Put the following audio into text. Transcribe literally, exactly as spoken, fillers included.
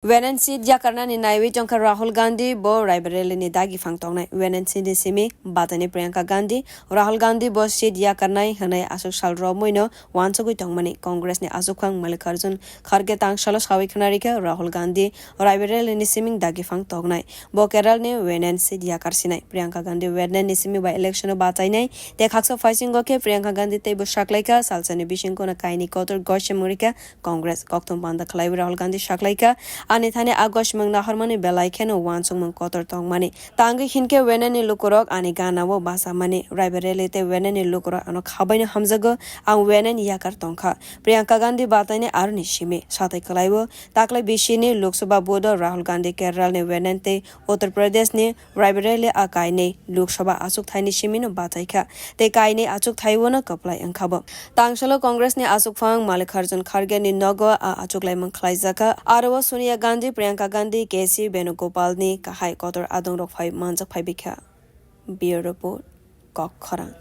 Women seat yakarnani naiwi tongkha Rahul Gandhi, bo Raebareli ni dagi phang tongnai. Women seat ni simi bataini Priyanka Gandhi, Rahul Gandhi bo seat yakarnai hwnwi aswk sal romwi no wansugwi tongmani. Congress ni aswk phang Mallikarjun Kharge tangsalo sawi khna rikha Rahul Gandhi Raebareli ni siming dagi phang tongnai. Bo Kerala ni women seat yakar sinai. Priyanka Gandhi women ni simi by election o batainai. Tei khaksa phaisingo khe Priyanka Gandhi tei bo saklaikha salsani bisingko no kainwi kotor gochimung rikha Congress. Kokthum panda khlaiwi Rahul Gandhi saklaikha, ani thani a gochimung nahormani belai kheno wansukmung kotor tongmani. Tangwi hinkhe women ni lukurok ani gana o bachamani. Raebareli tei women ni lukurok ano khabaino hamjago, ang women yakar tongkha. Priyanka Gandhi bataini aroni simi. Satai kwlaiwo taklai bisini Lok Sabha vote o Rahul Gandhi Kerala ni women tei Uttar Pradesh ni Raebareli a kainwi Lok Sabha achukthai ni simi no bachaikha tei kainwi achukthai o no kwplai wngkha bo. Tangsalo Congress ni achukphang Mallikarjun Kharge ni nogo a achuklaimung khlaijakha. Aro o Sonia Gandhi, Priyanka Gandhi, K C Venugopal ni kahai kotor adongrok phai manjak phai bikha. Bureau Report, Kok Khorang.